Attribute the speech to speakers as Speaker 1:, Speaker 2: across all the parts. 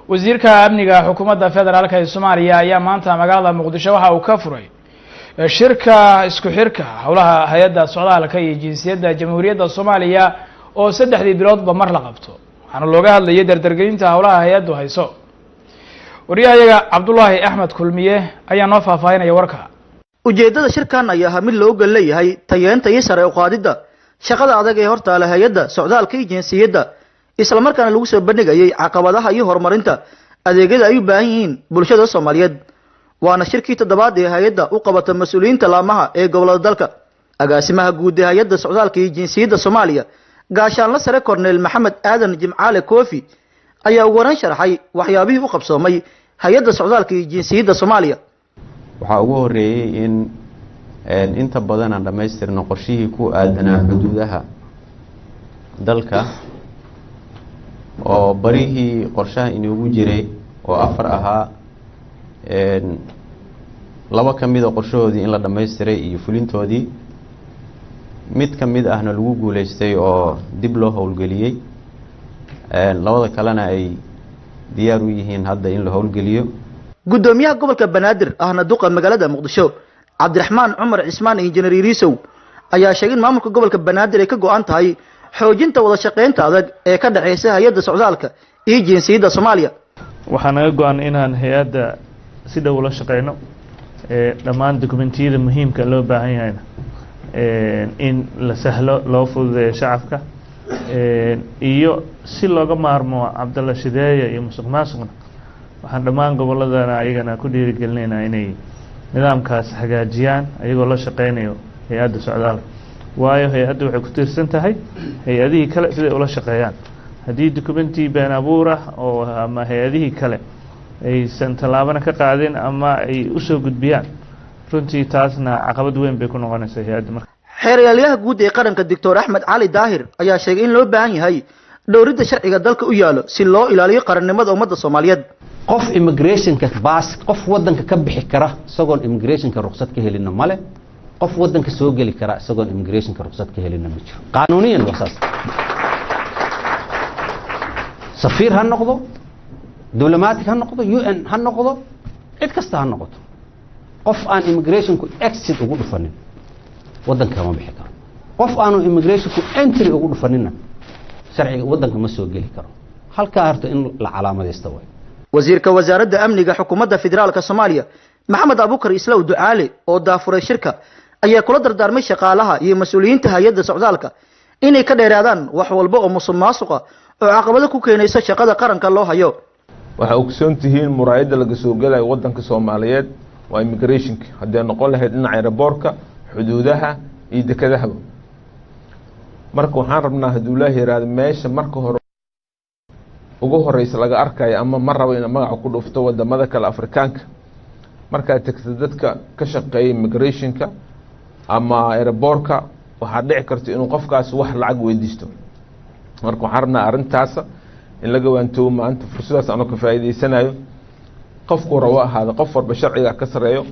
Speaker 1: Wasiirka amniga xukuumadda federaalka ee Soomaaliya ayaa maanta magaalada Muqdisho waxa uu ka furay shirka isku xirka howlaha hay-adda socdaalka iyo jinsiyadda Jamhuuriyadda Soomaaliya oo saddexdii biloodba mar la qabto, waxaana looga hadlayay dardargelinta howlaha hay-addu hayso. Wariyahayaga Cabdullaahi Axmed Kulmiye ayaa noo faahfaahinaya warka.
Speaker 2: Ujeeddada shirkan ayaa ahaa mid looga leeyahay tayeenta iyo sare u qaadidda shaqada adag ee hortaala hay-adda socdaalka iyo jinsiyadda, islamarkaana lagu soo bandhigayay caqabadaha iyo horumarinta adeegyada ay u baahan yihiin bulshada Soomaaliyeed. Waana shirkii toddobaad ee hay-adda u qabata mas-uuliyiinta laamaha ee gobolada dalka. Agaasimaha guud ee hay-adda socdaalka iyo jinsiyadda Soomaaliya, gaashaanla sare Korneel Maxamed Aadan Jimcaale Koofi, ayaa ugu horeyn sharaxay waxyaabihii u qabsoomay hay-adda socdaalka iyo jinsiyadda Soomaaliya.
Speaker 3: Waxaa ugu horeeyey in inta badan aan dhammaystirno qorshihii ku aadanaa xuduudaha dalka, oo barihii qorshaha inoogu jiray oo 4 ahaa, 2 ka mida qorshahoodii in la dhammaystiray iyo fulintoodii, mid ka mid ahna lagu guuleystay oo dib loo howlgeliyey, labada kalena ay diyaar u yihiin hadda in la howlgeliyo.
Speaker 2: Guddoomiyaha gobolka Banaadir ahna duqa magaalada Muqdisho, Cabdiraxmaan Cumar Cismaan Injineer Iriisow, ayaa sheegay in maamulka gobolka Banaadir ay ka go-an tahay xoojinta wada shaqaynta adag ee ka dhexeysa hay-adda socdaalka iyo jinsiyadda Soomaaliya.
Speaker 4: Waxaa naga go-an inaan hay-adda si dhow ula shaqeyno, dhammaan dokumentiyada muhiimka loo baahan yahayna in la sahlo, loo fududeeyo shacabka, iyo si looga maarmo Cabdalla Shideeya iyo musuq maasuqna. Waxaan dhammaan goboladana ayagana ku dhiirigelinaynaa inay nidaamkaas hagaajiyaan ayagoo la shaqeynayo hay-adda socdaalka, waayo hay-addu waxay ku tiirsan tahay hay-adihii kale siday ula shaqeeyaan. Haddii documenti been abuur ah oo ama hay-adihii kale aysan tallaabana ka qaadin ama ay usoo gudbiyaan, runtii taasna caqabad weyn bay ku noqonaysaa hay-adda marka.
Speaker 2: Xeeryaalayaha guud ee qaranka, Doctor Axmed Cali Daahir, ayaa sheegay in loo baahan yahay dhowridda sharciga dalka u yaalo si loo ilaaliyo qarannimada ummadda Soomaaliyeed.
Speaker 5: Qof immigrationka baas, qof wadanka ka bixi kara isagoon immigrationka ruqsad ka helina male, qof wadanka soo geli kara isagoon immigrationka ruqsad ka helina ma jiro. Qaanuuniyan waa saas. Safiir ha noqdo, diplomatic ha noqdo, UN ha noqdo, cid kasta ha noqoto, qof aan immigrationku exit ugu dhufanin wadanka kama bixi karo, qof aanu immigrationku entry ugu dhufaninna sharciga wadanka ma soo geli karo. Halkaa horta in la calaamadaysta way.
Speaker 2: Wasiirka wasaaradda amniga xukuumadda federaalka Soomaaliya, Maxamed Abukar Islow Ducaale, oo daafuray shirka, ayaa kula dardaarmay shaqaalaha iyo mas-uuliyiinta hay-adda socdaalka inay ka dheeraadaan wax walba oo musuq maasuqa oo caqabado ku keenaysa shaqada qaranka loo hayo.
Speaker 6: Waxaa ogsoon tihiin muraayadda laga soo gelayo wadanka Soomaaliyeed waa immigrationka, haddee noqon lahayd dhinaca airportka, xuduudaha iyo dekedahaba. Marka waxaan rabnaa, hadduu Ilaah yiraahdo, meesha marka hore ugu horeysa laga arkayo, ama ma rabo ina magaca ku dhufto, wadamada kale Afrikaanka markaad tegto, dadka ka shaqeeya immigrationka ama airportka waxaa dhici karta inuu qofkaas wax lacag weydiisto. Marka waxaan rabnaa arrintaasa in laga waantoobo. Maanta fursadaas anoo ka faa'iideysanayo, qofku rabo ahaada, qof walba sharciga ka sareeyo.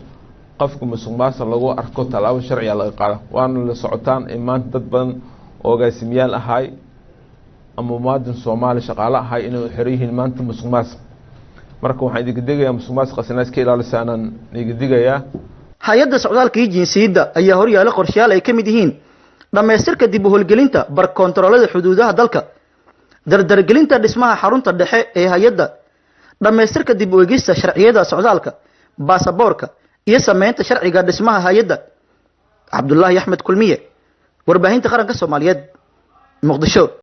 Speaker 6: Qofka musuq maasuq lagu arko, tallaabo sharciga laga qaada. Waana la socotaan in maanta dad badan oo agaasimiyaal ahaay ama muwaadin Soomaali shaqaale ahay inay xiran yihiin maanta musuq maasuq. Marka waxaan idinka digayaa musuq maasuqaas inaa iska ilaalisaanaan idinka digayaa.
Speaker 2: Hay-adda socdaalka iyo jinsiyadda ayaa horyaala qorshayaal ay ka mid yihiin dhammaystirka dib u howlgelinta bar koontaroolada xuduudaha dalka, dardargelinta dhismaha xarunta dhexe ee hay-adda, dhammaystirka dib u eegista sharciyada socdaalka, baasaboorka iyo sameynta sharciga dhismaha hay-adda. Cabdullaahi Axmed Kulmiye, warbaahinta qaranka Soomaaliyeed, Muqdisho.